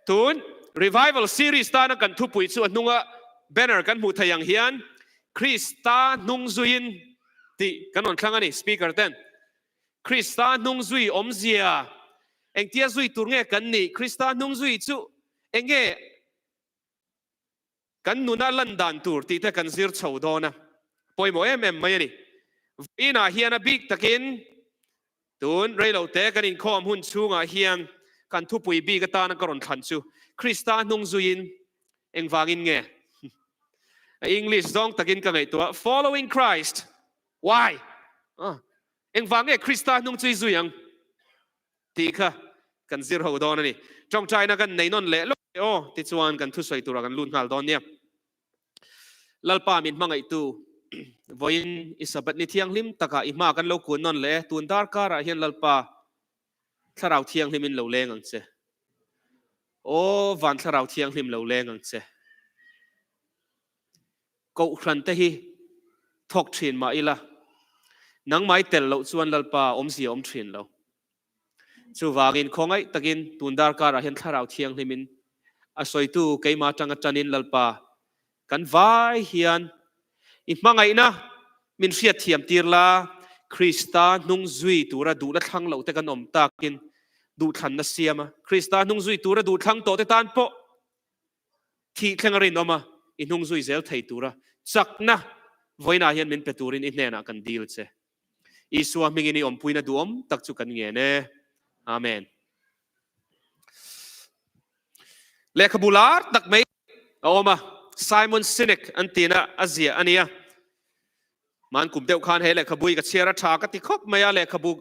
Tun Revival Series tana kan thupui chu a hnunga banner kan hmuh theih ang hian Krista hnung zuiin tih kan rawn thlang a ni. Speaker ten Krista hnung zui awmzia engtia zui tur nge kan nih? Krista hnung zui chu enge Kan nuna lan dan tur tih te kan zir chho dawn a, pawimawh em em mai a ni. Vawiinah hian a bik takin tun reilote kan inkhawm hun chhungah hian kan thupui bik atana ka rawn thlan chu Krista hnung zuiin engvangin nge? A English zawng takin ka ngaihtuah, Following Christ, Why? Engvang nge Krista hnung chu i zui ang? Tih kha kan zir ho dawn a ni. Tawngtaina kan nei nawn leh lawk e aw, tichuan kan thusawi turah kan lut nghal dawn nia. Lalpa min hmangaihtu, vawiin i Sabbath ni thianghlim takah i hma kan lo kun nawn leh e, tun darkarah hian Lalpa Thlarau Thianghlim in lo leng ang che. Aw, Van Thlarau Thianghlim lo leng ang che. Kohhran te hi thawk thin mah ila, nangmah i tel loh chuan Lalpa awmzia awm thin lo. Chuvangin khawngaih takin tun darkarah hian Thlarau Thianghlimin a sawitu keimah atanga tanin Lalpa kan vai hian i hmangaihna min hriatthiam tir la, Krista hnung zui tura duhna thlang loh te kan awm takin duhthlanna siam a, Krista hnung zui tura duhthlang tawh te tan pawh thih thleng a rinawm a, i hnung zui zel thei tura chakna vawiinah hian min pe turin i hnenah kan dil che. Isua hmingin i awmpuina duhawm tak chu kan ngen e. Amen. Lehkhabu lar tak mai a awm a, Simon Sinek an tina a ziah a nia. Man kum deuh khan he lehkhabu hi ka chhiar a tha ka ti khawp mai a, lehkhabu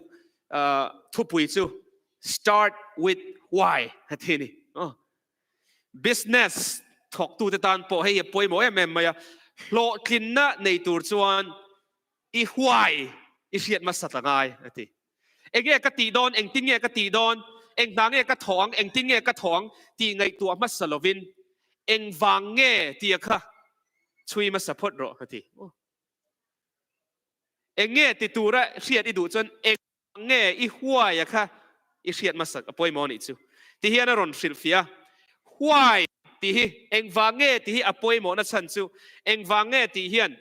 thupui chu Start with Why a ti a ni. Business thawktute tan pawh hei a pawimawh em em mai a, hlawhtlinna nei tur chuan I huai i hriat hmasa ta ngai, a ti. Enge ka tih dawn, engtin nge ka tih dawn, eng hna nge ka thawh ang, engtin nge ka thawh ang tih ngaihtuah hmasa lovin engvang nge tia kha chhui hmasa phawt rawh, a ti. Eng nge ti tura hriat i duh chuan eng nge i huaia kha i hriat hmasak a pawimawh anih chu ti hian a rawn hrilhfiah a. Huai tih hi engvang nge tih hi a pawimawhna chhan chu engvang nge tih hian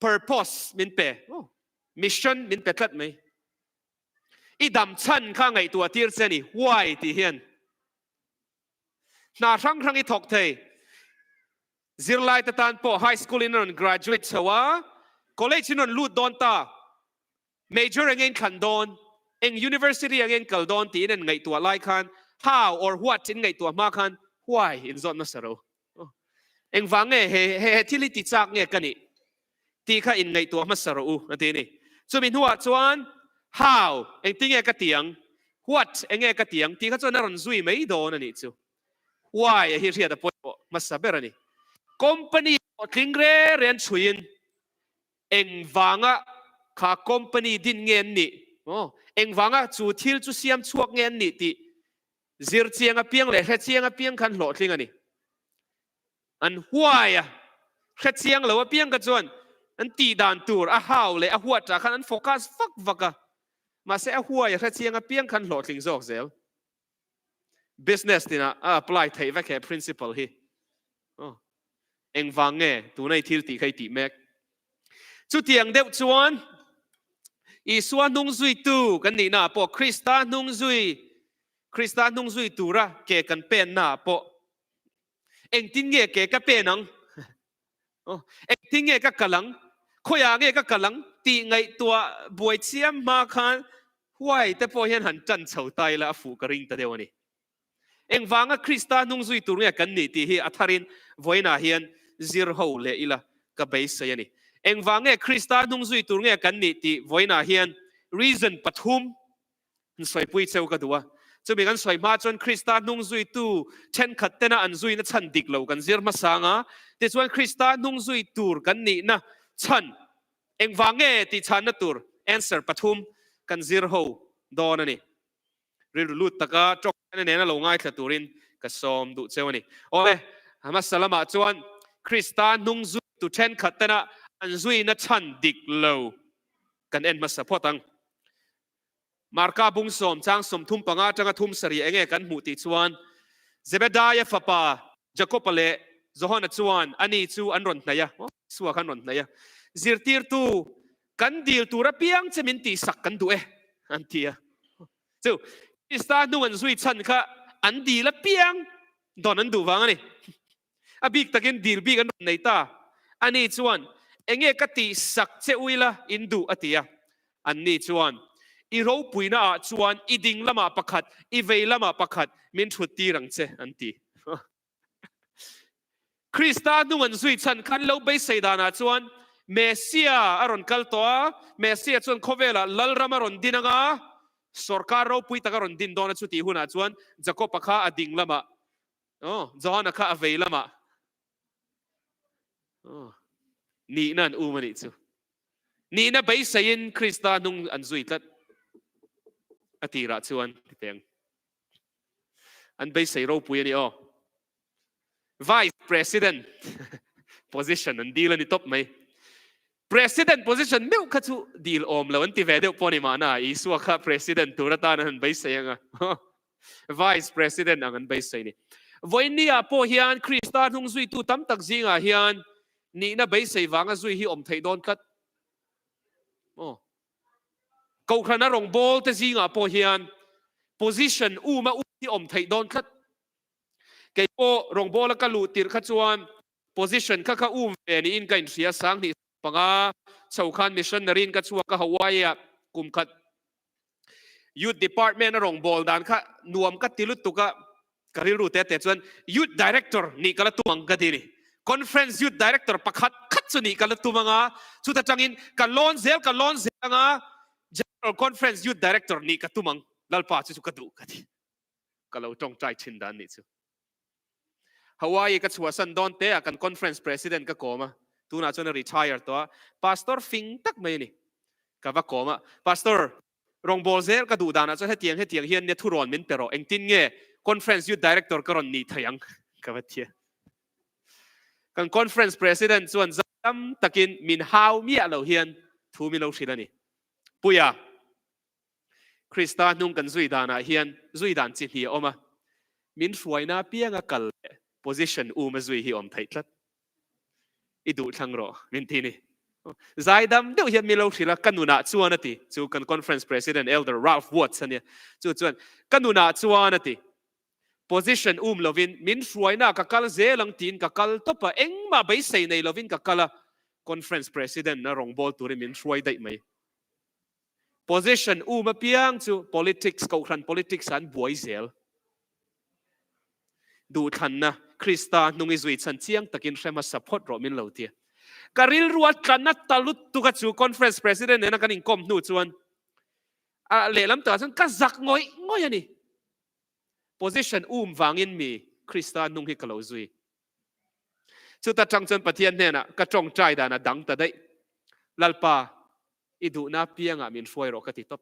purpose min pe, mission min pe tlat mai. I dam chhan kha ngaihtuah tir che a ni, why tih hian. Hna hrang hrang i thawk thei. Zirlai te tan pawh high school in a rawn graduate chho a, college in rawn lut dawn ta. Major eng in thlan dawn, eng university eng in kal dawn tiin an ngaihtuah lai khan how or what in ngaihtuah hma khan why in zawt nasa ro. Engvang nge he he thil hi ti chak nge ka nih tih kha in ngaihtuah hmasa rawh u a ti a ni. Chumi hnuah chuan how engtin nge ka ti ang, what eng nge ka ti ang tih kha chuan a rawn zui mai dawn a nih chu. Why a hi hriat a pawimawh hmasa ber a ni. Company hlawhtling reng reng chhuiin Engvanga kha company din nge an nih? Aw, engvanga chu thil chu siam chhuak nge an nih tih zir chiang apiang leh hre chiang apiang khan hlawhtling a ni. An huai a, hre chiang lo apiang kha chuan an tih dan tur a hau leh a huat tah khan an focus vak vak a, mahse a huai a hre chiang apiang khan hlawhtling zawk zel. Business tinah a apply theih vek he principle hi. Aw, engvang nge tuna i thil tih kha i tih mek? Chutiang deuh chuan Isua hnung zuitu kan nihnaah pawh Krista hnung zui, Krista hnung zui tura ke kan pennaah pawh engtin nge ke ka pen ang? Aw, engtin nge ka kal ang? Khawiah nge ka kal ang? Tih ngaihtuah buai chiam hma khan huai te pawh hian han tan chho ta ila a fuh ka ring ta deuh a ni. Engvanga Krista hnung zui tur nge kan nih tih hi a tharin vawiinah hian zir ho leh ila ka beisei a ni. Engvang nge Krista hnung zui tur nge kan nih tih vawiinah hian reason pathum an sawipui cheu ka duh a. Chumi kan sawi hma chuan Krista hnung zuitu thenkhat tena an zuina chhan dik lo kan zir hmasa ang a, tichuan Krista hnung zui tur kan nihna chhan engvang nge tih chhanna tur answer pathum kan zir ho dawn a ni. Rilru lut taka tawngtaina nena lo ngaithla turin ka sawm duh cheu a ni. Awle, hmasa lamah chuan Krista hnung zuitu thenkhat tena an zuina chhan dik lo kan en hmasa phawt ang. Marka bung sawm chang 35 atanga 37 enge kan hmuh tih chuan Zebedaia fapa Jakoba leh Johana chuan ani chu an rawn hnaih a, Isua kha an rawn hnaih a, Zirtirtu, kan dil tur apiang che min tihsak kan duh e, an ti a. Chu Krista hnung an zui chhan kha an dil apiang dawn an duh vang a ni. A bik takin dil bik an rawn nei ta. Ani chuan, Enge ka tihsak che u ila in duh a ti a. Anni chuan, I ropuina ah chuan i ding lamah pakhat, i vei lamah pakhat min thut tir ang che, an ti. Krista hnung an zui chhan khan lo beisei danah chuan Messia a rawn kal tawh a, Messia chuan khawvelah Lalram a rawn din anga, sawrkar ropui tak a rawn din dawn a, chutih hunah chuan Jakob-a kha a ding lamah, Johana kha a vei lamah nihna an um a nih chu. Nihna beiseiin Krista hnung an zui tlat a tirah chuan ti teng. An beisei ropui a ni aw. Vice President position an dil a ni tawp mai. President position meuh kha chu dil awm lo an ti ve deuh pawh a ni mahna, Isua kha President tur atan an han beisei ang a. Vice President ang an beisei ni. Vawiinni-ah pawh hian Krista hnung zuitu tam tak zingah hian nihna beisei vanga zui hi awm theih dawn tlat. Aw. Kohhrana rawngbawlte zingah pawh hian position uma um hi awm theih dawn tlat. Kei pawh rawngbawla ka luh tirh kha chuan position kha ka um ve niin ka inhria 2005 chho khan missionary in ka chhuak a Hawaii-ah kum khat Youth Department a rawngbâwl dan kha nuam ka ti lutuk a, ka rilru te te chuan Youth Director nih ka la tum ang ka ti a ni. Conference Youth Director pakhat khat chu nih ka la tum ang a, chuta tangin ka lawn zel ka lawn zel ang a, General Conference Youth Director nih ka tum ang, Lalpa chu chu ka duh ka ti. Ka lo tawngtai thin dan nih chu. Hawaii ka chhuahsan dawn te ah kan conference president ka kawm a, tunah chuan a retire tawh a, pastor fing tak mai a ni. Ka va kawm a, Pastor, rawngbâwl zel ka duh danah chuan hetiang hetiang hian nia thurawn min pe rawh, engtin nge conference youth director ka rawn nih thei ang? Ka va ti a. Kan conference president chuan zam takin min hau miah lo hian thu min lo hrilh a ni. Puia, Krista hnung kan zui danah hian zui dan chi hnih a awm a, min hruaina apianga kal leh position um a zui hi awm theih tlat. I duh thlang rawh min ti ni. Zaidam deuh hian mi lo hrilh a, ka nunah chuan a ti. Chu kan conference president Elder Ralph Watts a nia. Chu chuan, ka nunah chuan a ti. Position um lovin min hruaina ka kal zel ang tiin ka kal tawp a, engmah beisei nei lovin ka kal a, conference president a rawngbâwl turin min hruai daih mai. Position um apiang chu politics, kohhran politics ah an buai zel. Duhthlanna, Krista hnung i zui chhan chiang takin hre hmasa phawt rawh min lo ti. Ka rilru a tla na ta lutuk a chu conference president nena kan inkawm hnu chuan a lehlam takah chuan ka zak ngawih ngawih a ni. Position um vangin mi Krista hnung hi ka lo zui. Chuta tang chuan Pathian hnenah ka tawngtai dan a dang ta daih. Lalpa, i duhna piangah min hruai rawh ka ti tawp.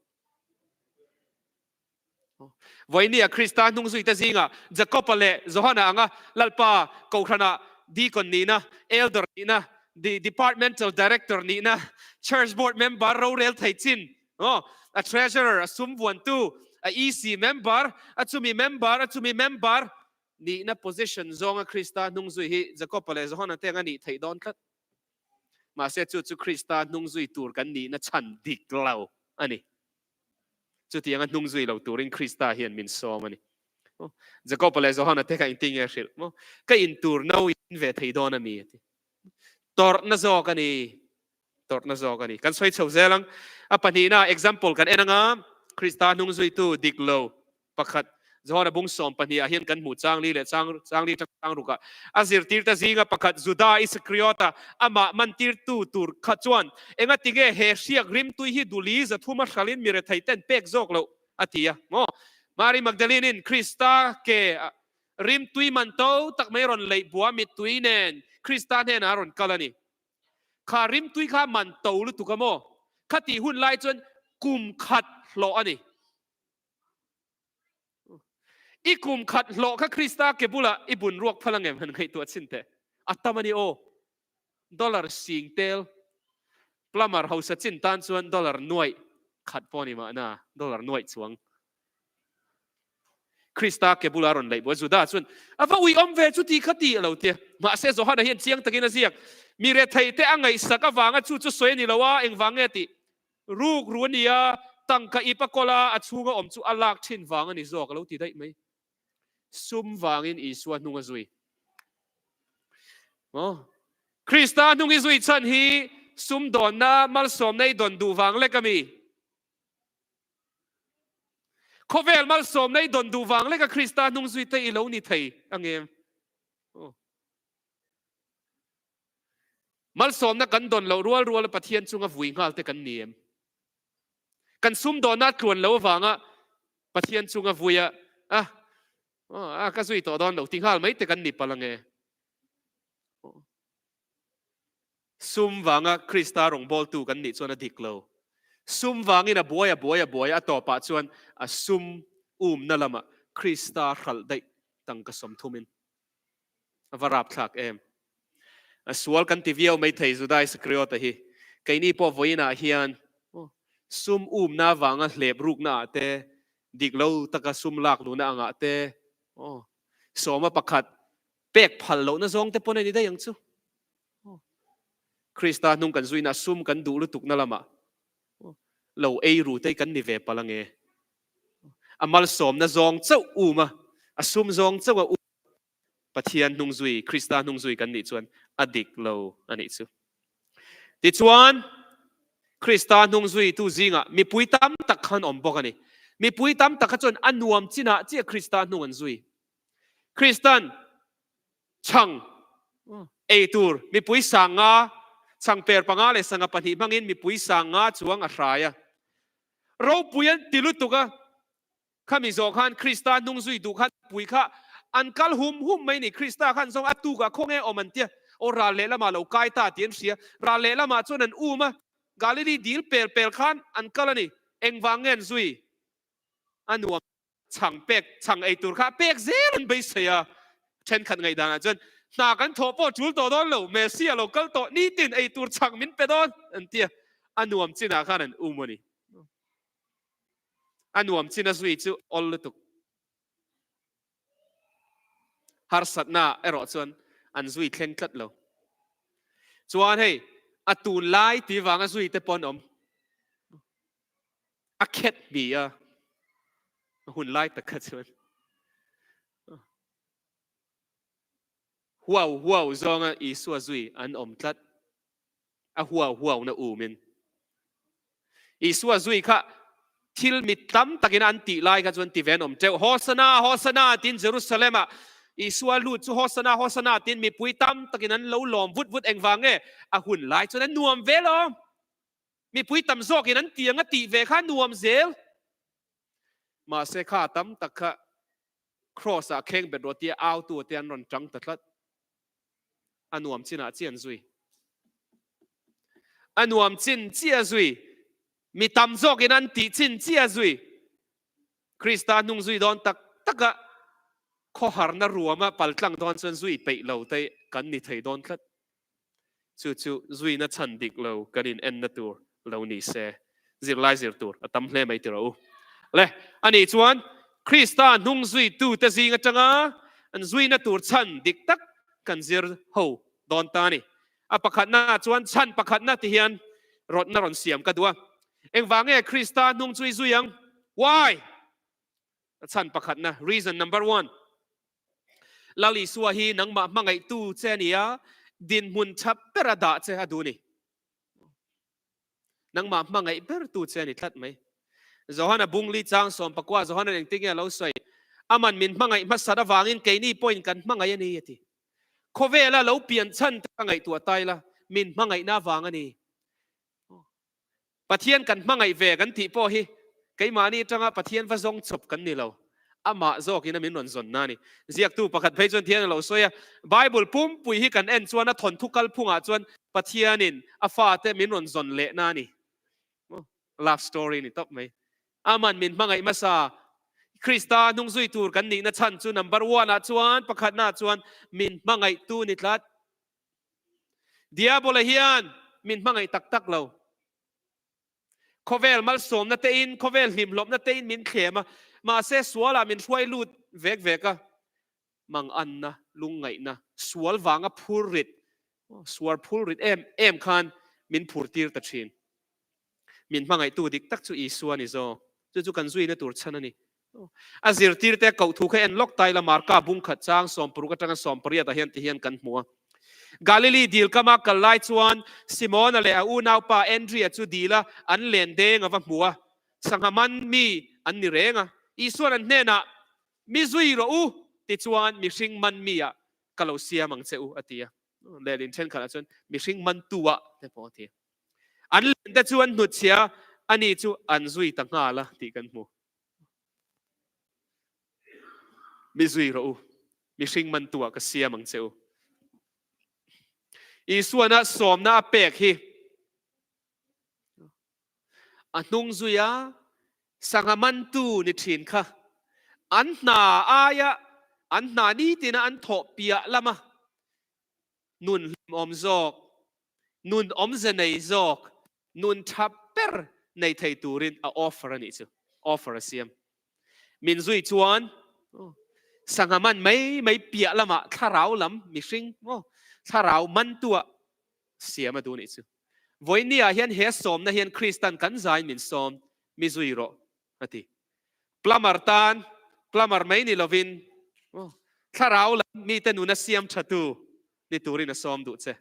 Vawinia Krista hnungzuite zingah Jakoba leh Johana anga Lalpa Kohhranah deacon nihna, elder nihna, departmental director nihna, church board member rorel thei chin, a treasurer, a sum vuantu, a EC member, a chumi member, a chumi member nihna position zawnga Krista hnungzui hi Jakoba leh Johana te anga nih theih dawn tlat. Mahse chu chu Krista hnungzui tur kan nihna chhan dik lo a ni. Chutianga hnungzui lo turin Krista hian min sawm a ni. Jakoba leh Johana te kha engtin nge hrilh maw? Ka in tur no in ve thei dawn a mi a ti. Tawrhna zawk a ni. Tawrhna zawk a ni. Kan sawi chho zel ang. A pahnihna example kan en anga Krista hnungzuitu dik lo Pakhat, Johana bung 12 ah hian kan hmuh chang li leh chang chang li chang ruk ah a zirtirte zinga pakhat Juda Iskriota amah mantirtu tur kha chuan engati nge he hriak rimtui hi duli 300 a hralin mi rethei ten pek zawk loh a ti a maw? Mary Magdalene in Krista ke rimtui man to tak mai rawn leih bua mittui nen Krista hnenah a rawn kal a ni. Kha rimtui kha man to lutuk a maw? Khatih hun lai chuan kum khat hlawh a ni. I kum khat hlawh kha Krista ke bulah i bun ruak phal angem han ngaihtuah chhin teh. A tam a ni aw. Dollar sing tel plumber hausa chin tan chuan dollar nuaih khat pawh a ni mahna, dollar nuaih chuang. Krista ke bula rawn leih buai Juda chuan a va uiawm ve chu ti kha ti a lo ti a. Mahse Johana hian chiang takin a ziak, Mi rethei te a ngaihsak avanga chu chu sawi a ni lo a, engvang nge tih ruk ru a ni a, tangka ip a kawl a, a chhunga awm chu a lak thin vang a ni zawk a lo ti daih mai. Sum vangin Isua hnung a zui. Maw? Krista hnung i zui chhan hi sum dawnna malsawmna i dawn duh vang lek a mi? Khawvel malsawmna i dawn duh vang leka Krista hnung zui te i lo ni thei a ngem? Aw. Malsawmna kan dawn loh rual ruala Pathian chunga vui nghal te kan ni em? Kan sumdawnna a tluan lo avanga Pathian chunga vui a, a, a ka zui tawh dawn lo ti nghal mai te kan ni palh ange. Sum vanga Krista rawngbawltu kan nih chuan a dik lo. Sum vangin a buai a buai a buai a, a tawpah chuan a sum umna lamah Krista hralh daih tangka sawmthumin a va rapthlak em. A sual kan ti viau mai thei Juda Isakriota hi. Keini pawh vawiinah hian sum umna vanga hlep rukna ah te, dik lo taka sum lak luhna angah te, sawma pakhat Pek phal lohna zawng te pawn a ni daih ang chu. Krista hnung kan zuina sum kan duh lutukna lamah lo ei ru te kan ni ve palh ange. A malsawmna zawng chauh um a, a sum zawng chauh a um Pathian hnung zui, Krista hnung zui kan nih chuan a dik lo a nih chu. Tichuan, Krista hnung zuitu zingah mipui tam tak khan awm bawk a ni. Mipui tam tak kha chuan a nuam chinah chiah Krista hnung an zui. Kristan chhang ei tur mipui sanga chhang per panga leh sanga pahnih hmangin mipui sanga chuang a hrai a. Ropui an ti lutuk a, khami zawh khan Krista hnung zui duh khan pui kha an kal hum hum mai ni. Krista khan zawng a tukah khawnge awm an tia, aw ral lehlamah lo kai ta tih an hria. Ral lehlamah chuan an um a, Galili dil pel pel khan an kal a ni. Engvang nge an zui? A nuam. Chhang pek, chhang ei tur kha pek zel an beisei a, thenkhat ngaihdanah chuan hna kan thawh pawh tul tawh dawn lo, Messi a lo kal tawh, nitin ei tur chhang min pe dawn an ti a, a nuam chinah khan an um a ni. A nuam chin a zui chu awl lutuk. Harsatna erawh chuan an zui thleng tlat lo. Chuan hei, a tunlai tih vanga zui te pawh an awm. A khet hni a, a hun lai tak kha chuan huau huau zawnga Isua zui an awm tlat. A huau huau na umin. Isua zui kha thil mit tam takin an tih lai kha chuan ti ve an awm teuh. Hosana, Hosana tiin Jerusalem-ah Isua lut chu Hosana, Hosana tiin mipui tam takin an lo lawm vut vut engvang nge? A hun lai chuan a nuam ve lo. Mipui tam zawkin an tiang a tih ve kha nuam zel. Mahse kha tam tak kha Kross ah kheng bet rawh tia au tu te an rawn tang ta tlat. A nuam chin ah chian zui. A nuam chin chiah zui. Mi tam zawkin an tih chin chiah zui. Krista hnung zui dawn tak tak a khawharna ruama paltlang dawn chuan zui peih lo te kan ni thei dawn tlat. Chu chu zuina chhan dik lo kan in enna tur lo ni se, zirlai zir tur a tam hle mai ti rawh u. Le, ani chuan Krista hnung zuitute zing atanga an zuina tur chhan dik tak kan zir ho dawn ta a ni. A pakhatna chuan chhan pakhatna ti hian rawtna rawn siam ka duh a. Engvang nge Krista hnung chu i zui ang? Why? A chhan pakhatna, reason number one. Lal Isua hi nangmah hmangaihtu che a ni a, dinhmun tha bera dah che a duh ni. Nangmah hmangaih bertu che a ni tlat mai. Johana bungli chang sawm pakua Johana engtin nge a lo sawi? Aman min hmangaih hmasat avangin keini pawhin kan hmangaih a ni a ti. Khawvela lo pian chhan te ka ngaihtuah tai la, min hmangaihna avang a ni. Pathian kan hmangaih ve kan tih pawh hi keimahni atanga Pathian va zawng chawp kan ni lo. Amah zawkin a min rawn zawnna a ni. Ziaktu pakhat phei chuan thian a lo sawi a, Bible pumpui hi kan en chuan a thawnthu kalphungah chuan Pathianin a fate min rawn zawn lehna a ni. Love story ni tawp mai. Aman min hmangaih hmasa. Krista hnung zui tur kan nihna chhan chu number one ah chuan pakhatna chuan min hmangaihtu ni tlat. Diabola hian min hmangaih tak tak lo. Khawvel malsawmna tein, khawvel hlimhlawpna tein min thlem a. Mahse sualah min hruai lut vek vek a, manganna, lungngaihna, sual vanga phur rit, suar phur rit em em khan min phur tir ta thin. Min hmangaihtu dik tak chu Isua a ni zawk. Chu chu kan zuina tur chhan a ni. A zirtirte koh thu kha en lawk ta ila Marka bung khat chang 60 atanga 80 ah hian ti hian kan hmu a. Galili dil kama kal lai chuan Simona leh a unaupa Andrea chu dila an len deng a va hmu a. Sangha man mi an ni reng a. Isuan an hnenah, Mi zui rawh u, tichuan mihring man mi ah ka lo siam ang che u, a ti a. Lehlin thenkhatah chuan mihring mantu ah te pawh a ti a. An len te chu an hnutchhia a, ani chu an zui ta nghal a tih kan hmu. Mi zui rawh u, mihring mantu ah ka siam ang che u. Isuana sawmna a pek hi a hnung zui a, sangha mantu ni thin kha an hna aia an hna nitina an thawh piah lama nun hlimawm zawk, nun awmze nei zawk, nun tha ber nei thei turin a offer a nih chu, offer a siam. Min zui chuan sangha man mai mai piah lamah thlarau lam mihring thlarau mantua siam a duh nih chu. Vawinia hian he sawmna hian Kristan kan zain min sawm, mi zui rawh a ti. Plumber tan plumber mai ni lovin thlarau lam mite nuna siam thatu ni turin a sawm duh che.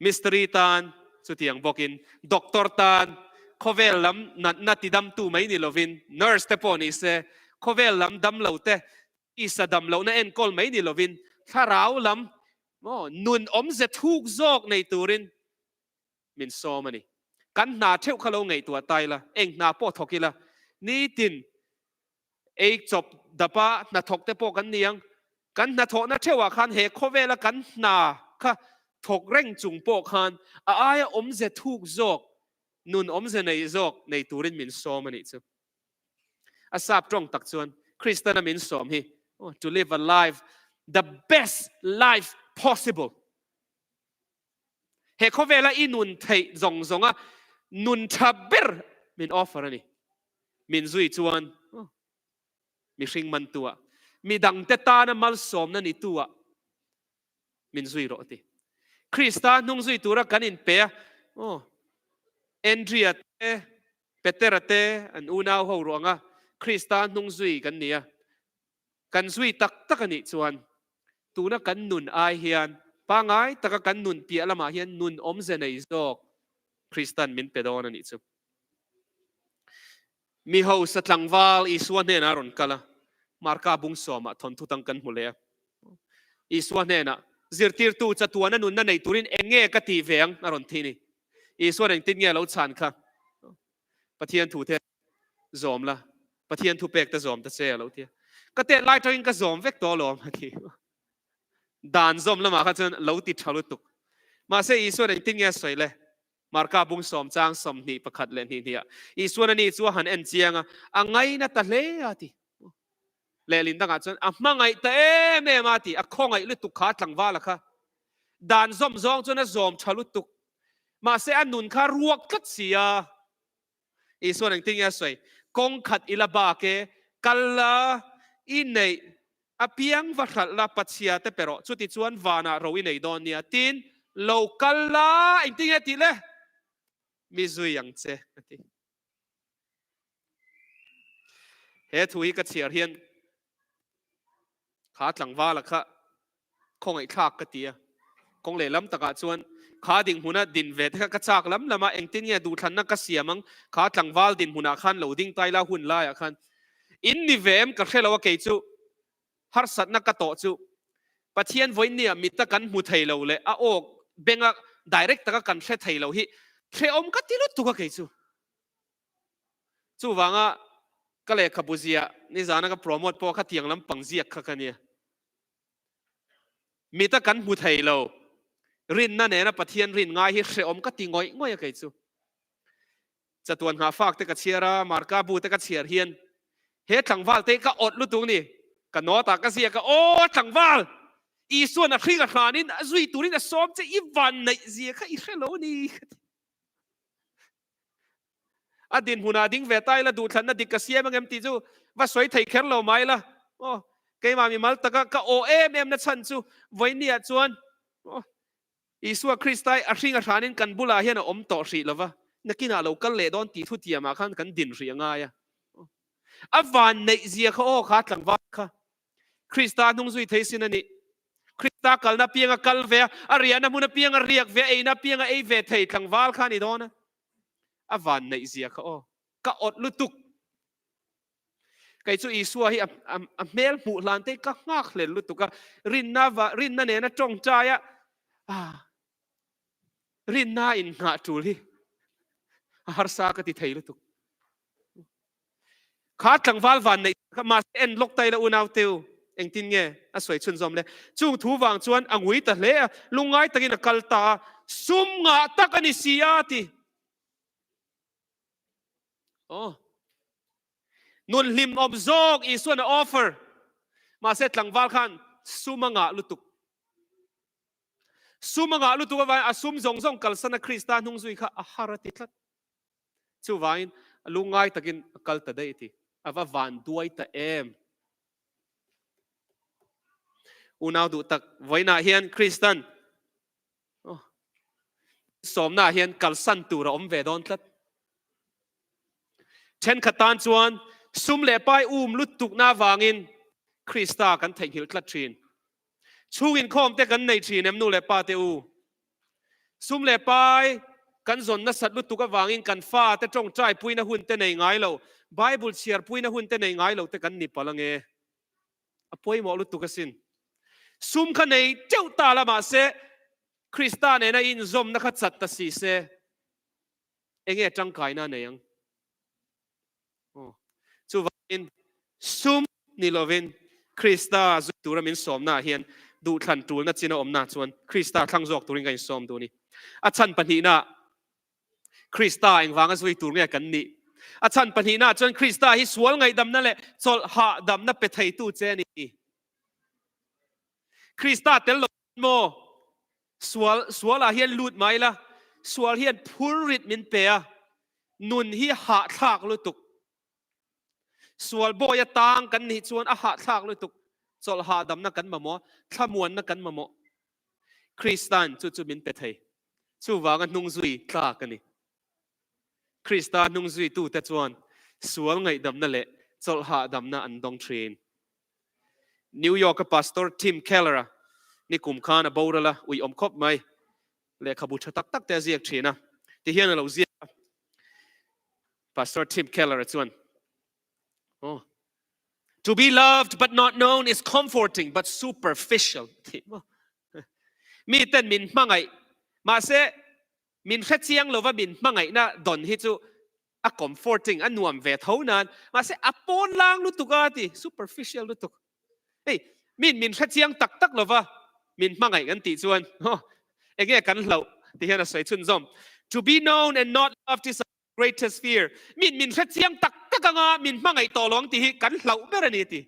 Mistiri tan chutiang bawkin doctor tan khawvel lam natna tidamtu mai ni lovin nurse te pawh ni se khawvel lam damlo te tisa damlohna enkawl mai ni lovin thlarau lam nun awmze thuk zawk nei turin min sawm a ni. Kan hna theuh kha lo ngaihtuah ta ila, eng hna pawh thawk ila, nitin ei chawp dapa hnathawk te pawh kan ni ang. Kan hnathawhna theuhah khan he khawvela kan hna kha thawk reng chung pawh khan a aia awmze thuk zawk, nun awmze nei zawk nei turin min sawm a nih chu. A sap tawng tak chuan Kristana min sawm hi, to live a life, the best life possible. He khawvela i nun theih zawng zawnga nun tha ber min offer a ni. Min zui chuan mihring mantua, midangte tana malsawmna nitua min zui rawh a ti. Krista hnung zui tura kan inpe a, Andrea te, Petera te an unau ho ruanga Krista hnung zui kan ni a. Kan zui tak tak a nih chuan tuna kan nun ai hian pangai taka kan nun piah lamah hian nun awmze nei zawk Kristan min pe dawn a nih chu. Mi hausa tlangval Isua hnenah a rawn kal a, Marka bung sawmah thawnthu tang kan hmu leh a. Isua hnenah, Zirtirtu chatuana nunna nei turin eng nge ka tih ve ang? a rawn thi ni. Isuan engtin nge a lo chhan kha? Pathian thu te zawm la, Pathian thu pek te zawm ta che a lo ti a. Ka tet lai tangin ka zawm vek tawh alawm a ti. Dan zawm lamah kha chuan lo ti tha lutuk. Mahse Isuan engtin nge a sawi le? Marka bung sawm chang 21 leh hnih hnih ah Isuan ani chu a han en chiang a, a ngaina ta hle a ti. Lehlin dangah chuan a hmangaih ta em em a ti, a khawngaih lutuk kha a tlangval a kha. Dan zawm zawng chuan a zawm tha lutuk. Mahse a nun kha ruak tlat si a. Isuan engtin nge a sawi? Kawng khat i la bak e, kal la, i neih apiang va hralh la, Pachhia te pe rawh, chuti chuan vanah ro i nei dawn nia. Tin, lo kal la, engtin nge tih le? Mi zui ang che, a ti. He thu hi ka chhiar hian kha tlangvala kha khawngaihthlak ka ti a, kawng lehlam takah chuan kha dinhmuna din ve te kha ka chak lam lam a, engtin nge duhthlanna ka siam ang, kha tlangval dinhmunah khan lo ding tai la hun laiah khan in ni ve em ka hre lo a kei chu harsatna ka tawh chu Pathian vawinia mita kan hmu thei lo leh a awk benga direct taka kan hre thei lo hi hrehawm ka ti lutuk a kei chu. Chuvanga ka lehkhabu ziah nizana ka promote pawh kha tiang lampang ziak kha ka nia. Mita kan hmu thei lo. Rinna nena Pathian rin ngai hi hrehawm ka ti ngawih ngawih a kei chu. Chatuan nghahfak te ka chhiar a, Marka bu te ka chhiar hian he tlangval te ka awt lutuk ni. Ka nawtah ka ziak a, Aw tlangval! Isuan a hring a hranin a zui turin a sawm che i van neih zia kha i hre lo ni ka ti. A dinhmunah ding ve ta ila duhthlanna dik ka siam angem tih chu va sawi thei kher lo mai ila. Aw, keimah mimal taka ka aw em em na chhan chu vawinia chuan aw, Isua Kristai a hring a hranin kan bulah hian a awm tawh hrih lova, nakinah lo kal leh dawn tih thutiamah khan kan din hrih a ngai a. A van neih zia kha aw kha tlangval kha Krista hnung zui thei sin a nih. Krista kalna pianga kal ve a, a riahna hmun apianga riak ve a, eina apianga ei ve thei tlangval kha a ni dawn a. A van neih zia kha aw. Ka awt lutuk. Kei chu Isua hi a hmel hmuh hlan te ka nghak hlel lutuk a, rinna va rinna nena tawngtai a, ah rinna in nghah tul hi a harsa ka ti thei lutuk. Kha tlangval van neih kha mahse en lawk ta ila unau teu engtin nge a sawi chhunzawm le. Chung thu vang chuan a ngui ta hle a, lungngai takin a kal ta a, sum ngah tak a ni si a ti. Aw. Nun hlim awm zawk Isuan a offer. Mahse tlangval khan sum a ngah lutuk. Sum a ngah lutuk avangin a sum zawng zawng kalsan a Krista hnung zui kha a har a ti tlat. Chuvangin a lungngai takin a kal ta daih a ti. A va van duai ta em. Unau duh tak vawiinah hian Kristan Sawmna ah hian kalsan tur a awm ve dawn tlat. Thenkhat tan chuan sum leh pai um lutukna avangin Krista kan theihnghilh tlat thin. Chhung inkhawm te kan nei thin em nu leh pa te u? Sum leh pai kan zawn nasat lutuk avangin kan fa te tawngtai puina hun te nei ngai lo, Bible chhiar puina hun te nei ngai lo te kan ni palh ange. A pawimawh lutuk asin. Sum kha nei teuh ta la mahse Krista nena i inzawmna kha chat ta si se enge tangkaina a nei ang? Aw, chuvangin sum ni lovin Krista zui tura min sawmnaah hian duhthlan tulna chin a awmna chuan Krista thlang zawk turin ka insawm duh a ni. A chhan pahnihnaah Krista engvanga zui tur nge kan nih? A chhan pahnihnaah chuan Krista hi sual ngaihdamna leh chawlh hahdamna pe theitu che a ni. Krista tel lo maw? Sual, sualah hian lut mai la, sual hian phurrit min pe a, nun hi hahthlak lutuk. Sual bawi atang kan nih chuan a hahthlak lutuk, chawlh hahdamna kan mamawh, thlamuanna kan mamawh. Krista'n chu chu min pe thei. Chuvanga hnungzui tlak a ni. Krista hnungzuitute chuan sual ngaihdamna leh chawlh hahdamna an dawng thin. New York-a Pastor Tim Keller-a nikum khan a boral a, uiawm khawp mai. Lehkhabu tha tak tak te a ziak thin a, tihian a lo ziak a. Pastor Tim Keller-a chuan, Oh, to be loved but not known is comforting but superficial. Tih maw? Mi ten min hmangaih, mahse min hre chiang lova min hmangaihna dawn hi chu a comforting, a nuam ve tho nan, mahse a pawn lang lutuk a ti, superficial lutuk. Hei, min min hre chiang tak tak lova min hmangaih kan tih chuan, enge kan hlauh ti hian a sawi chhunzawm. To be known and not loved is a greatest fear. Min min hre chiang tak tak anga min hmangaih tawh lo ang tih hi kan hlauh ber a ni ti.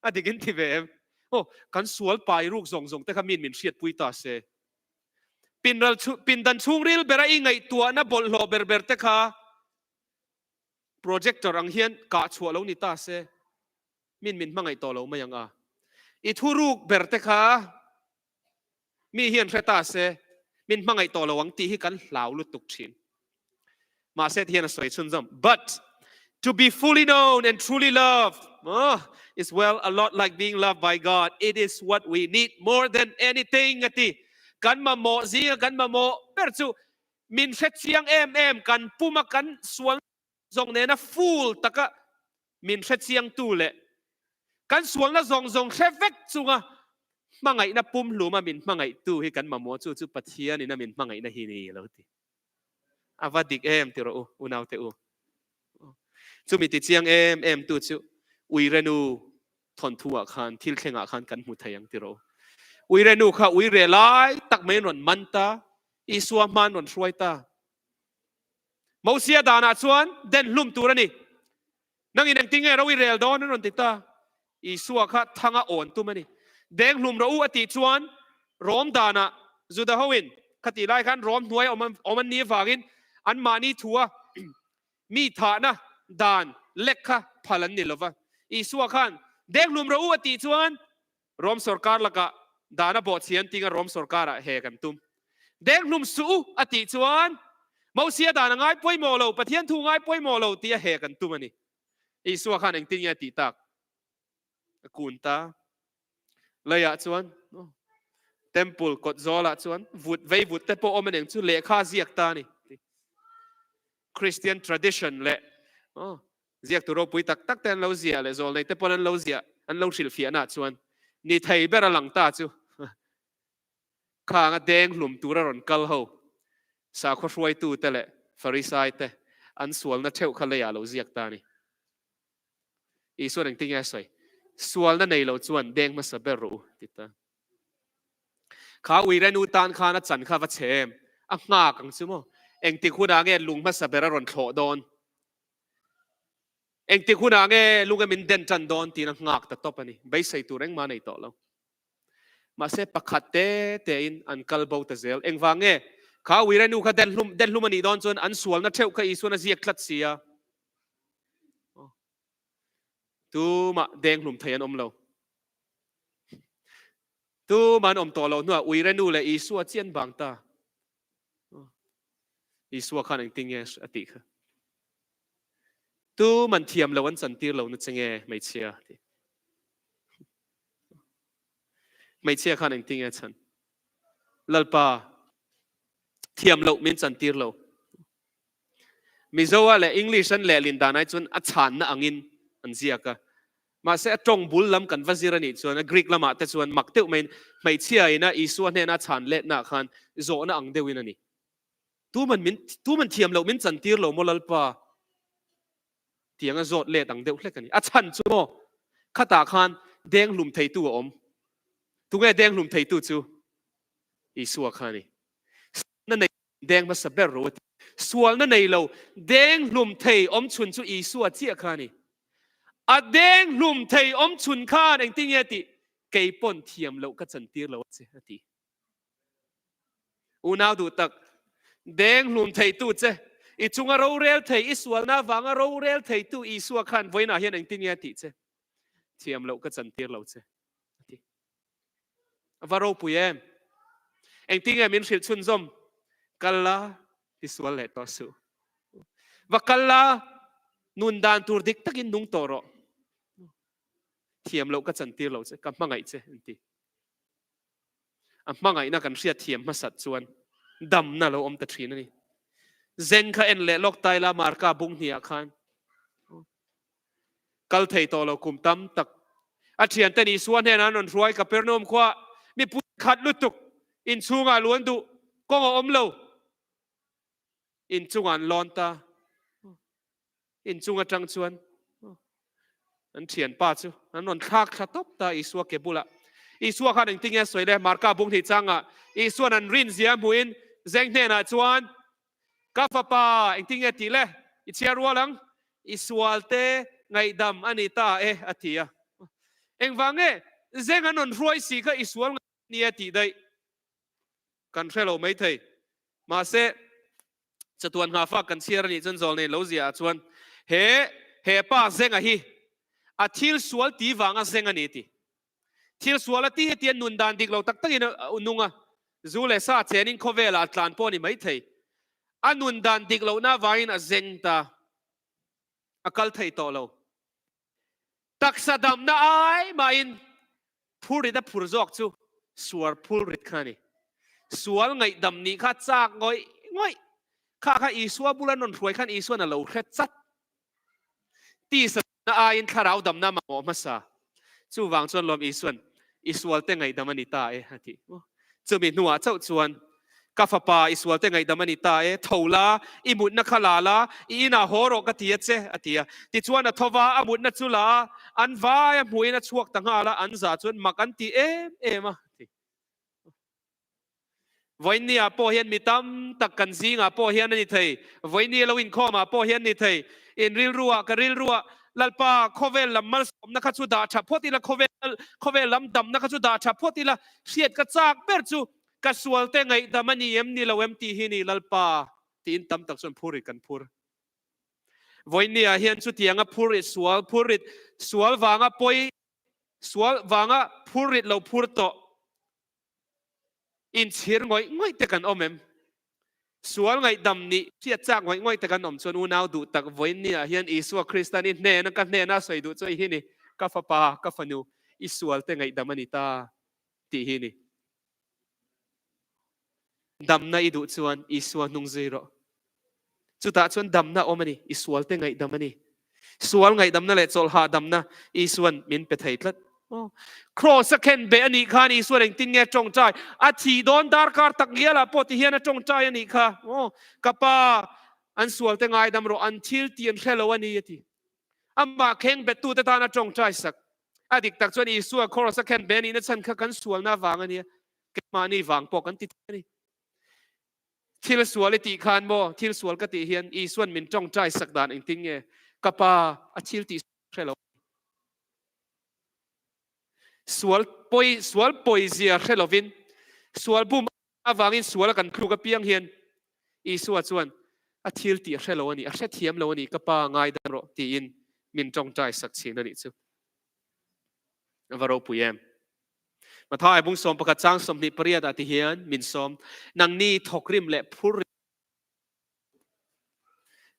A dik in ti ve em? Aw, kan sual pai ruk zawng zawng te kha min min hriatpui ta se. Pinral pindan chhungril bera i ngaihtuahna bawlhhlawh ber ber te kha projector ang hian kah chhuah lo ni ta se. Min min hmangaih tawh lo mai ang a. I thuruk ber te kha mi hian hre ta se, min hmangaih tawh lo ang tih hi kan hlau lutuk thin. Mahse ti hian a sawi chhunzawm, But to be fully known and truly loved is well a lot like being loved by God. It is what we need more than anything a ti. Kan mamawh zinga kan mamawh ber chu min hre chiang em em, kan puma kan sual zawng nena full taka min hre chiangtu leh kan sualna zawng zawng hre vek chunga hmangaihna pumhluma min hmangaihtu hi kan mamawh chu chu Pathianin a min hmangaihna hi ni lo ti. A va dik em ti rawh u, unaute u. Chumi ti chiang em em tu chu Uirenu thawnthu ah khan thil thleng ah khan kan hmu thei ang ti rawh u. Uirenu kha uire lai tak mai an rawn man ta, Isua hma an rawn hruai ta. Mosia danah chuan den hlum tur a ni. Nangin engtin nge ro i rel dawn an rawn ti ta. Isua kha thanga awn tum a ni. Deng hlum rawh u a tih chuan Rom danah Juda hoin khatih lai khan Rom hnuai awm an nih avangin anmahni thua. Mi thahna dan lek kha phal an ni lo va. Isua khan, Denghlum rawh u a tih chuan Rom sorkar lakah dan a bawhchhi an tinga Rom sorkarah he kan tum. Denghlum suh u a tih chuan Mosia dan a ngai pawimawh lo, Pathian thu ngai pawimawh lo tih a he kan tum a ni. Isua khan engtin nge a tih tak? A kun ta. Leiah chuan Temple kawt zawlah chuan vut vei vut te pawh awm a neng chu lehkha ziak ta a ni. Christian tradition leh ziaktu ropui tak tak te an lo ziah leh zawlnei te pawn an lo ziah an lo hrilhfiahna ah chuan ni thei ber a lang ta chu khang a deng hlum tur a rawn kal ho sakhaw hruaitu te leh Farisai te an sualna theuh kha leiah a lo ziak ta a ni. Isuan engtin nge a sawi? Sualna nei lo chuan deng hmasa ber rawh u ti ta. Kha uirenu tan khan a chan kha va chhe em? A nghak ang chu maw? Engtik hunah nge lung hmasa ber a rawn thlawh dawn? Engtik hunah nge lung e min den tan dawn tiin a nghak ta tawp a ni. Beisei tur engmah a nei tawh lo. Mahse pakhat te tein an kal bo ta zel. Engvang nge? Kha uirenu kha den hlum den hlum a nih dawn chuan an sualna theuh kha Isuan a ziak tlat si a. Tumah deng hlum thei an awm lo. Tumah an awm tawh lo hnuah uirenu leh Isua chian bang ta. Isua khan engtin nge a tih kha? Tuman thiam lo an chantir lo na che nge hmeichhia ti. Hmeichhia khan engtin nge chan? Lalpa thiam loh min chantir lo. Mizoa leh English an lehlin dan ai chuan a chhanna angin an ziak a. Mahse a tawng bul lam kan va zir a nih chuan a Greek lamah te chuan mak deuh maiin hmeichhia ina Isua hnena a chhan letna khan zawhna ang deuhin a ni. Tuman min tuman thiam loh min chantir lo maw Lalpa? Tiang a zawt let ang deuh hlek a ni. A chhan chu maw khatah khan deng hlum theitu a awm. Tunge deng hlum theitu chu? Isua kha a ni. Na nei Deng hmasa ber ro a ti. Sualna nei lo, deng hlum thei awm chhun chu Isua chiah kha a ni. A deng hlum thei awm chhun khan engtin nge a tih? Kei pawn thiam loh ka chantir lo a che, a ti. Unau duh tak, deng hlum theitu che, i chunga rorel thei, i sualna avanga rorel theitu Isua khan vawiinah hian engtin nge a tih che? Thiam loh ka chantir lo che, a ti. A va ropui em? Engtin nge min hrilh chhunzawm? Kal la, ti sual leh tawh suh. Va kal la, nun dan tur dik takin nung tawh rawh. Thiam loh ka chantir lo che, ka hmangaih che, an ti. A hmangaihna kan hriat thiam hmasat chuan damna lo awm ta thin a ni. Zeng kha en leh lawk tai la Marka bung hniah khan. Kal thei tawh lo kum tam tak a thiante nih Isua hnenah an rawn hruai Kapernaum khua mipui khat lutuk inchhungah luan duh kawng a awm lo inchungah an lawn ta inchung atang chuan an thianpa chu an rawn thlak thla tawp ta Isua ke bulah Isua khan engtin nge a sawi le Marka bung hnih changah Isuan an rin zia hmuhin zeng hnenah chuan Ka fapa, engtin nge tih le? I chhiar rual ang. I sualte ngaihdam a ni ta e, a ti a. Engvang nge zeng an rawn hruai si kha i sual ngaih nia tih daih kan hre lo maithei. Mahse, chatuan nghahfak kan chhiar a nih chuan zawlnei lo ziah ah chuan he he pa zenga hi a thil sual ti vanga zeng a ni ti. Thil sual a ti tia nun dan dik lo tak takin a nung a, zu leh sa chenin khawvelah a tlan pawh a ni maithei. A nun dan dik lohna avangin a zeng ta, a kal thei tawh lo. Taksa damna ai mahin phurrit a phur zawk chu suar phurrit kha a ni. Sual ngaihdam nih kha chak ngawih ngawih. Kha kha Isua bula rawn hruai khan Isuan a lo hre chat. Tisa damna aiin thlarau damna mamawh hmasa. Chuvang chuan lawm Isuan, I sualte ngaihdam a ni ta e, a ti. Chumi hnuah chauh chuan, Ka fapa, i sualte ngaihdam a ni ta e, tho la, i mutna kha la la, i inah haw rawh ka ti a che, a ti a. Tichuan a tho va, a mutna chu la a, an vai a hmuhin a chhuak ta nghal a, an za chuan mak an ti em em a, a ti. Vawiinniah pawh hian mi tam tak kan zingah pawh hian a ni thei, vawiinni lo inkhawmah pawh hian ni thei. In rilruah, ka rilruah, Lalpa, khawvel lam malsawmna kha chu dah tha phawt ila, khawvel, khawvel lam damna kha chu dah tha phawt ila, hriat ka chak ber chu ka sualte ngaihdam a ni em ni lo em tih hi ni Lalpa, tiin tam tak chuan phur in kan phur. Vawinia hian chutianga phurrit sual, phurrit sual vanga pawi, sual vanga phurrit lo phur tawh inchhir ngawih ngawih te kan awm em? Sual ngaihdam nih hriat chak ngawih ngawih te kan awm chuan unau duh tak vawinia hian Isua Kristan i hnena ka hnena sawi duh chu i hi ni, ka fapa, ka fanu, i sual te ngaihdam a ni ta tih hi ni. Damna i duh chuan Isua hnung zui rawh. Chutah chuan damna awm a ni, i sualte ngaihdam a ni. Sual ngaihdamna leh chawlhah damna Isuan min pe thei tlat. Kraws a khen beh a nih khan Isuan engtin nge a tawngtai? A thih dawn darkar tak ngialah pawh ti hian a tawngtai a nih kha. Ka pa, an sualte ngaidam rawh, an thil tih an hre lo a ni a ti. Amah kheng bettute tan a tawngtai sak. A dik tak chuan Isua Kraws a khen beh a nihna chhan kha kan sualna vang a nia. Keimahni vang pawh kan ti thei a ni. Thil sual i tih khan maw, thil sual ka tih hian Isuan min tawngtai sak dan engtin nge? Ka pa a thil tih hre lo. Sual pawi, sual pawi zia hre lovin, sual bum avangin sual a kan thluk apiang hian Isua chuan a thil tih a hre lo a ni, a hrethiam lo a ni, ka pa ngaidam rawh tiin min tawngtai sak thin a nih chu. A va ropui em? Mathai bung 11 chang 28 ah ti hian min sawm, Nangni thawkrim leh phur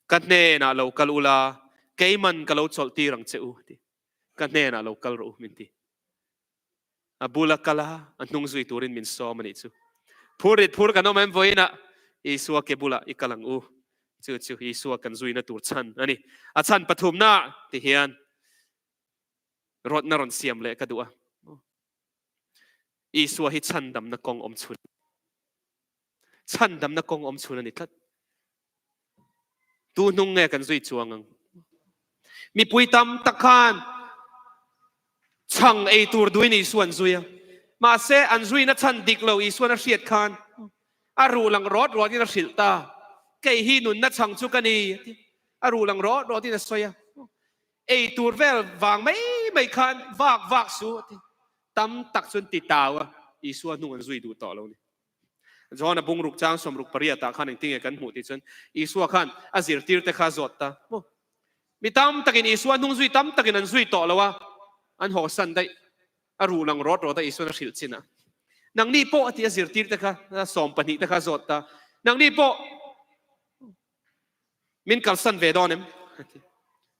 ka hnenah lo kal ula, keiman ka lo chawlh tir ang che u ti. Ka hnenah lo kal rawh u min ti. A bula kal a, a hnung zui turin min sawm a nih chu. Phurrit phur kan awm em vawiinah Isua ke bulah i kal ang u. Chu chu Isua kan zuina tur chhan a ni. A chhan pathumna ti hian rawtna rawn siam leh ka duh a. Isua hi chhandamna kawng awm chhun. Chhandamna kawng awm chhun a ni tlat. Tu hnung nge kan zui chuang ang? Mipui tam tak khan chhang ei tur duhin Isua an zui a. Mahse, an zuina chhan dik lo Isuan a hriat khan a ruh lang rawt rawtin a hrilh ta. Kei hi nunna chhang chu ka ni, a ti. A ruh lang rawt rawtin a sawi a. Ei tur vel vang mai mai khan vak vak su a ti. Tam tak chuan ti tau a, Isua hnung an zui duh tawh lo ni. John-a bungruk chang 68 ah khan engtin nge kan hmuh tih chuan Isua khan a zirtirte kha a zawt ta maw? Mi tam takin Isua hnung zui tam takin an zui tawh lo a, an hawsan daih. A ruh lang rawt rawt a Isuan a hrilh chin a. Nangni pawh a ti a zirtirte kha, 12 te kha a zawt ta. Nangni pawh Min kalsan ve dawn em? A ti.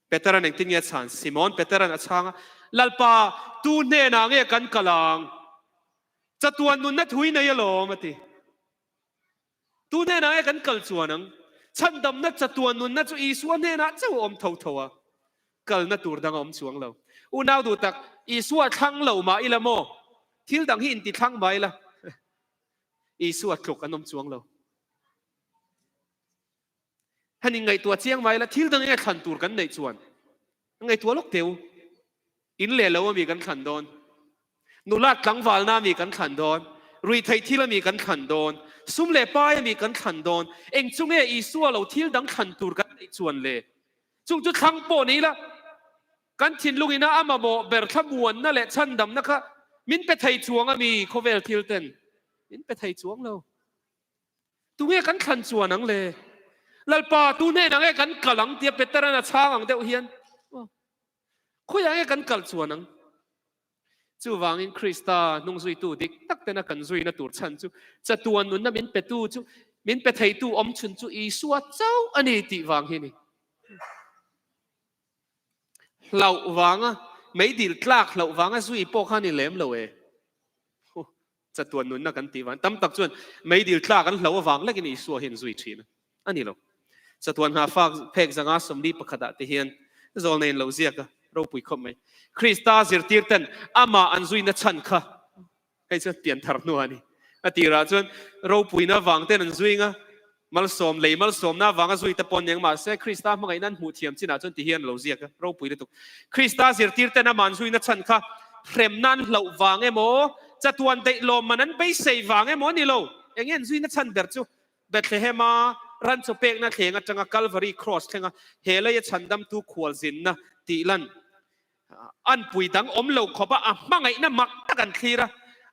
Peteran engtin nge a chhan? Simon Peteran a chhang a, Lalpa, tu hnenah nge kan kal ang? Chatuan nunna thui nei alawm, a ti. Tu hnenah nge kan kal chuan ang? Chhandamna chatuan nunna chu Isua hnenah chauh a awm tho tho a, kalna tur dang a awm chuang lo. Unau duh tak, Isua thlang lo mah ila maw? Thil dang hi inti thlang mah ila, Isua tluk an awm chuang lo. Han inngaihtuah chiang mai la, thil dang enge thlan tur kan neih chuan ngaihtuah lawk teu. In leh lo ami kan thlan dawn, nulat tlangvalna ami kan thlan dawn, ruihtheih thil ami kan thlan dawn, sum leh pai ami kan thlan dawn, eng chu nge Isua lo thil dang thlan tur kan neih chuan le? Chung chu thlang pawh ni ila, kan thinlungina a mamawh ber thlamuanna leh chhandamna kha min pe thei chuang ami khawvel thil ten min pe thei chuang lo. Tunge kan thlan chuan ang le? Lalpa, tu hnenah nge kan kal ang? tia Peteran a chhang ang deuh hian, Khawiah nge kan kal chuan ang? Chuvangin Krista hnungzuitu dik tak tena kan zuina tur chhan chu chatuan nunna min petu chu, min pe theitu awm chhun chu Isua chauh a ni tih vang hi a ni. Hlauh vanga, meidil tlak hlauh vanga zui pawh kha a ni lem lo e. Chatuan nunna kan tih vang tam tak chuan meidil tlak an hlo avang lekin Isua hian zui thin a ni lo. Chatuan hna fak phek zanga 41 ah te hian zawlna in lo ziak a, ropui khawp mai. Krista zirtir ten amah an zuina chhan kha hei chuan pianthar hnu a ni. A tirah chuan ropuina avang ten an zui nga, Malsawm, lei malsawmna avanga zui te pawn eng mahse Krista hmangaihna an hmuh thiam chinah chuan ti hian a lo ziak a, ropui lutuk. Krista zirtir ten aman zuina chhan kha hremna an hlauh vang emaw, chatuan daih lawmman an beisei vang emaw a ni lo. Enge an zuina chhan ber chu Bethlehem-a ran chaw pekna thleng atanga Calvary Cross thlenga he leia chhandamtu khualzinna tih lan An pui dang awm lo khawp a, a hmangaihna mak tak an thlir a.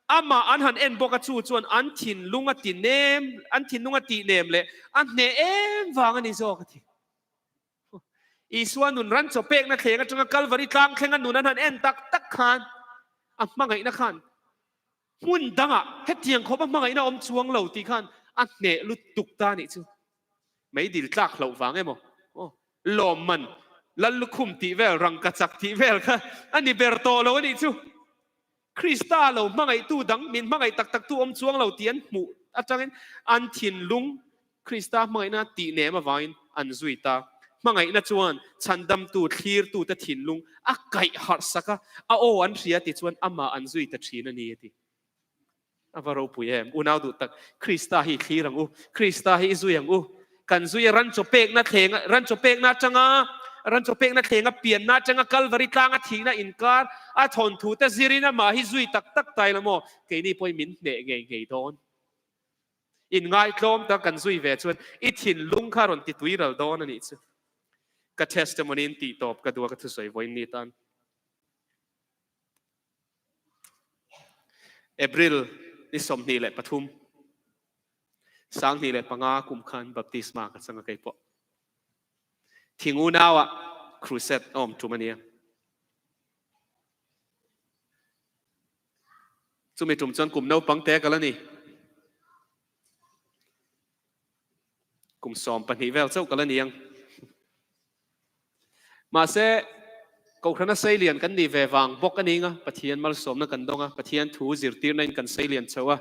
Amah an han en bawk a, chu chuan an thinlung a ti nem, an thinlung a tih nem leh a hneh em vang a ni zawk a ti. Isua nun ran chaw pekna thleng atanga Kalvari tlang thlenga nun an han en tak tak khan a hmangaihna khan hmun dangah hetiang khawpa hmangaihna awm chuang lo tih khan a hneh lutuk ta nih chu. Meidil tlak hlauh vang emaw aw lawmman lal lukhum tih vel rangka chak tih vel kha a ni ber tawh lo a nih chu. Krista lo hmangaihtu dang min hmangaih tak taktu awm chuang lo tih an hmuh atangin an thinlung Krista hmangaihna tih nem avangin an zui ta. Hmangaihna chuan chhandamtu thlirtute thinlung a kaih harh sak a, a aw an hria ti chuan amah an zui ta thin a ni a ti. A va ropui em? Unau duh tak, Krista hi i thlir ang u, Krista hi i zui ang u. Kan zui a ran chaw pekna thleng, ran chaw pekna atanga, ran chaw pekna thlenga pianna atanga Kalvari tlanga thihna inkar a thawnthu te zirin amah hi zui tak tak ta ila maw? Keini pawhin min hneh ngei ngei dawn. Inngaihtlawm tak kan zui ve chuan i thinlung kha rawn ti tuiral dawn a nih chu. Ka testimony in tih tawp ka duh a ka thusawi vawiin ni tan. April ni 23, 2005 kum khan baptisma ka chang a kei pawh. Thing unau ah crusade a awm tum a nia. Chumi tum chuan kum naupang te ka la ni. Kum 12 vel chauh ka la ni ang. Mahse, Kohhrana seilian kan nih ve vang bawk a ning a, Pathian malsawmna kan dawng a, Pathian thu zirtirna in kan seilian chho a.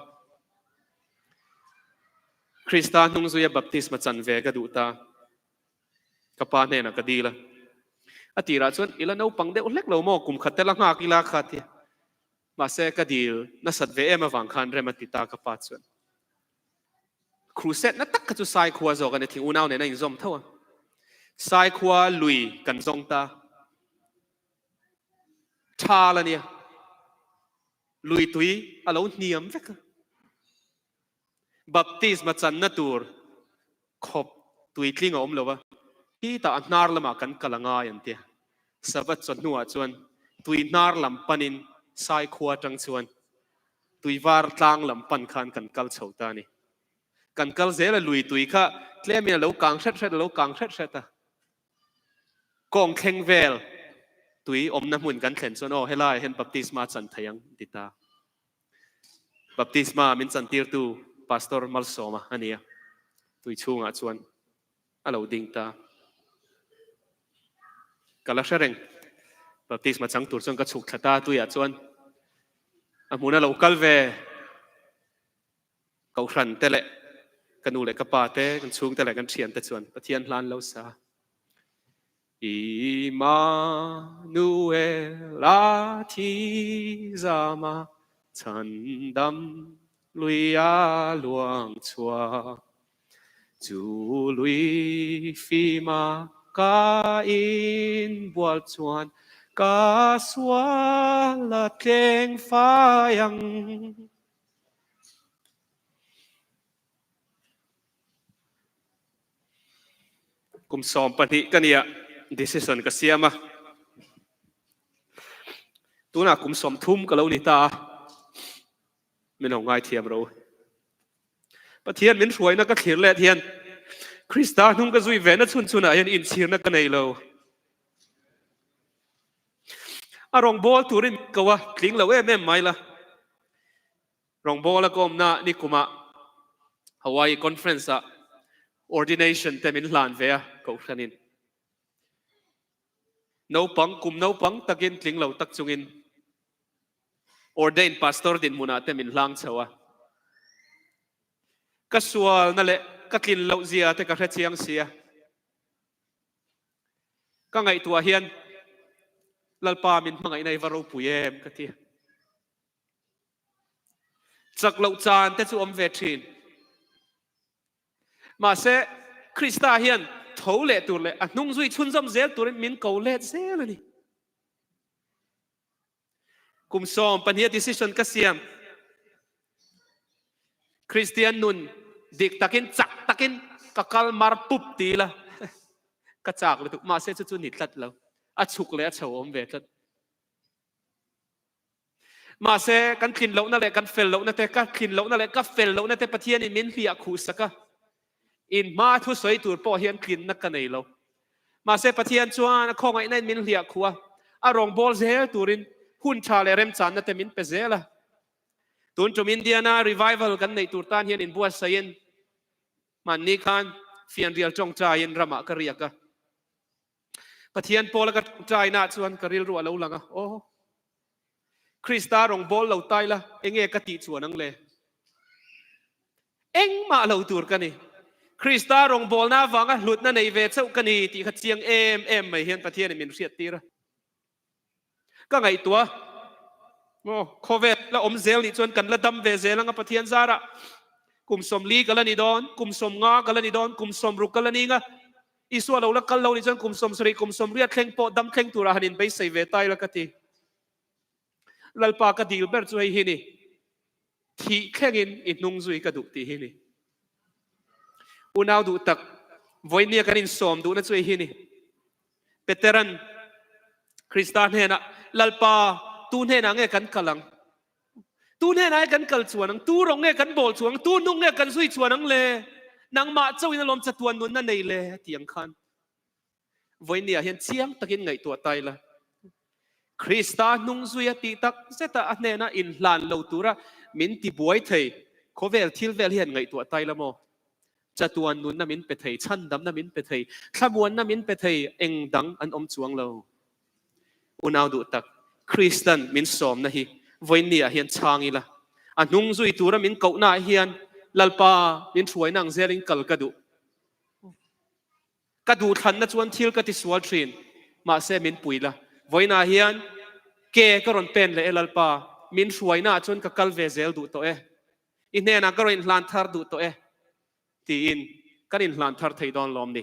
Krista hnungzuia baptisma chan ve ka duh ta. Ka pa hnenah ka dil a. A tirah chuan i la naupang deuh hlek lo maw, kum khat te la nghak ila kha tia. Mahse, ka dil nasat ve em avang khan rem a ti ta ka pa chuan. Crusade na tak kha chu Saikhua zawk a ni, thing unau nen a inzawm tho a. Saikhua lui kan zawng ta. Thal a nia. Lui tui a lo hniam vek a. Baptisma channa tur khawp tuitling a awm lo a. Khitah a hnar lamah kan kal a ngai an tia. Sabbath chawhnuah chuan tui hnar lam panin Saikhua atang chuan Tuivar tlang lam pan khan kan kal chho ta a ni. Kan kal zel a, lui tui kha tlemin a lo kang hret hret, a lo kang hret hret a. Kawng thleng vel tui awmna hmun kan thlen chuan aw helaiah hian baptisma chan thei ang ti ta. Baptisma min chantirtu Pastor Malsawma a ni a, tui chhungah chuan a lo ding ta. Ka la hre reng. Baptisma chang tur chuan ka chhuk thla ta tuiah chuan a hmun a lo kal ve. Kohhran te leh ka nu leh ka pa te, kan chhung te leh kan thian te chuan Pathian hlan lo sa. Immanuel a thi zama chhandam lui a luang chhuak. Chu lui fima ka inbual chuan ka sual a tleng fai ang. Kum 12 ka nia decision ka siam a. Tunah kum 30 ka lo ni ta a. Min lo ngaithiam ro. Pathian min hruaina ka thlir let hian Krista hnung ka zui ve na chhun chhunah hian inchhirna ka nei lo. A rawngbâwl turin ko a tling lo em em mai la. Rawngbâwl a kawmna nikumah Hawaii Conference ah ordination te min hlan ve a Kohhranin. Naupang kum naupang takin tling lo tak chungin Ordained Pastor dinhmunah te min hlang chho a. Ka sualna leh ka tlin loh zia te ka hre chiang sia. Ka ngaihtuah hian Lalpa min hmangaihna i va ropui em ka ti. Chak loh chan te chu awm ve thin. Mahse, Krista hian tho leh tur leh a hnung zui chhunzawm zel turin min ko let zel a ni. Kum 12 a decision ka siam. Kristian nun dik takin chak takin ka kal mar pup ti ila ka chak lutuk. Mahse chu chu ni tlat lo. A chhuk leh a chho awm ve tlat. Mahse kan tlin lohna leh kan fel lohna te, ka tlin lohna leh ka fel lohna te Pathianin min hliah khuh sak a. In hma thu sawi tur pawh hian tlinna ka nei lo. Mahse Pathian chuan a khawngaihna in min hliah khuh a, a rawngbâwl zel turin hun ṭha leh remchânna te min pe zel a. Tun ṭum Indiana revival kan neih tur tan hian inbuatsaihin hmanni khan fianrial ṭawngṭaiin ramah ka riak a. Pathian pawla ka ṭawngṭainaah chuan ka rilru a lo lang a, Aw, Krista rawngbâwl lo tai la, enge ka tih chuan ang le? Engmah lo tur ka ni. Krista rawngbâwlna avanga hlutna nei ve chauh ka ni tih kha chiang em em mai hian Pathianin min hriattir a. Ka ngaihtuah a, Aw, khawvel la awm zel nih chuan kan la dam ve zel ang a Pathian zarah. Kum 40 ka la ni dawn, kum 50 ka la ni dawn, kum 60 ka la ning a. Isua lo la kal lo nih chuan kum 70, kum 80 thleng pawh dam thleng turah han inbeisei ve ta ila ka ti. Lalpa ka dil ber chu hei hi ni, thih thlengin i hnung zui ka duh tih hi ni. Unau duh tak, vawinia kan insawm duhna chu hei hi ni. Peteran Krista hnenah, Lalpa, tu hnenah nge kan kal ang? Tu hnenah nge kan kal chuan ang? Tu rawng nge kan bawl chuan ang? Tu hnung nge kan zui chuan ang le? Nangmah chauhin alawm chatuan nunna nei le? Ti ang khan vawinia hian chiang takin ngaihtuah ta ila. Krista hnung zui a tih tak zeta a hnena inhlan lo tura min tibuai thei khawvel thil vel hian ngaihtuah ta ila maw? Chatuan nunna min pe thei, chhandamna min pe thei, thlamuanna min pe thei, eng dang an awm chuang lo. Unau duh tak, Kristan min sawmna hi vawiinni ah hian chhang ila, a hnung zui tura min kohna ah hian Lalpa min hruaina ang zelin kal ka duh. Ka duhthlanna chuan thil ka tisual thin, mahse min pui la. Vawiinah hian ke ka rawn pen leh e Lalpa, min hruaina ah chuan ka kal ve zel duh tawh e. I hnenah ka rawn inhlan thar duh tawh e, tiin kan inhlan thar thei dawn lawm ni.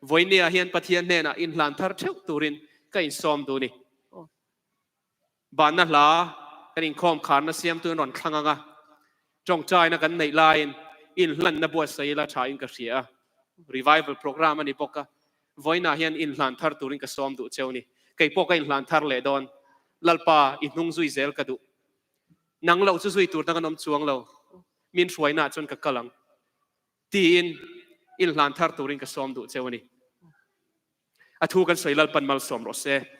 Vawinia hian Pathian hnenah inhlan thar theuh turin ka insawm duh ni. Banna hla kan inkhawm kharna siamtuin rawn thlang ang a, tawngtaina kan neih laiin inhlanna buatsaih ila thain ka hria a, revival program a ni bawk a, vawiinah hian inhlan thar turin ka sawm duh cheu ni. Kei pawh ka inhlan thar leh dawn. Lalpa, i hnung zui zel ka duh. Nang loh chu zui tur dang an awm chuang lo, min hruainaah chuan ka kal ang, tiin inhlan thar turin ka sawm duh cheu a ni. A thu kan sawi Lalpan malsawm rawh se.